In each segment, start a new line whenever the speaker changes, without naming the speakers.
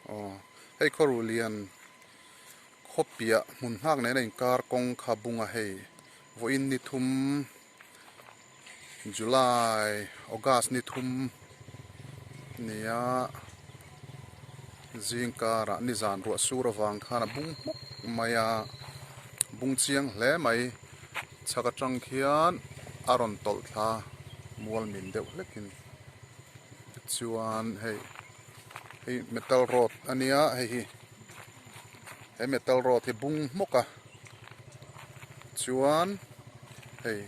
Aw hei khawruh lian khaw piah hmun nghak nena inkar kawng kha bung a hei vawiin ni thum July August ni thum nia zing karah nizan ruah sur avang khan a bung hmawk mai a bung chiang hle mai chhak atang khian a rawn tawlh thla mual min deuh hlekin tichuan hei hei metal rod a nia hei hi he metal rod hi bung hmawk a chuan hei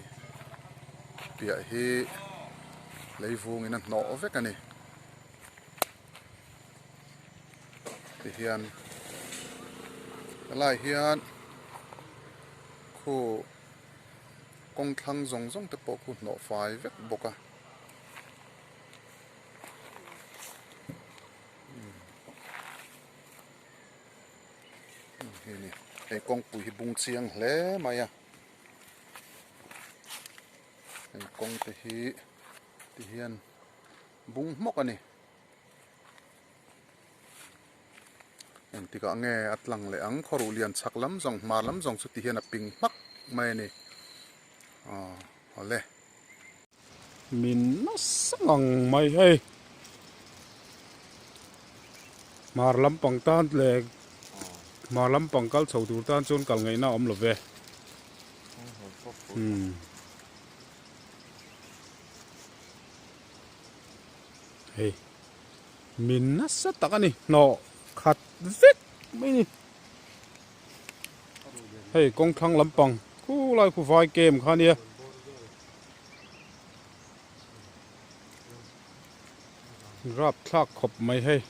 piah hi lei vungin a hnawh vek a ni tihian helai hian khu kawng thlang zawng zawng te pawh khu hnawh fai vek bawk a. Hei kawngpui hi bung chiang hle mai a hei kawng te hi ti hian bung hmawk a ni engtikah nge a tlang leh ang khawruh lian chhak lam zawng hmar lam zawng chu ti hian a ping hmak mai a ni aw awle.
Min nasa ngang mai hei. Hmar lampang tan leh hmar lampang kal chho tur tan chuan kal ngaihna a awm lo ve. Umm. Hei min nasa tak a ni hnawh khat vek mai ni. Hei kawng thlang lampang khulai khu vai kem kha nia. Rap thlak khawp mai hei.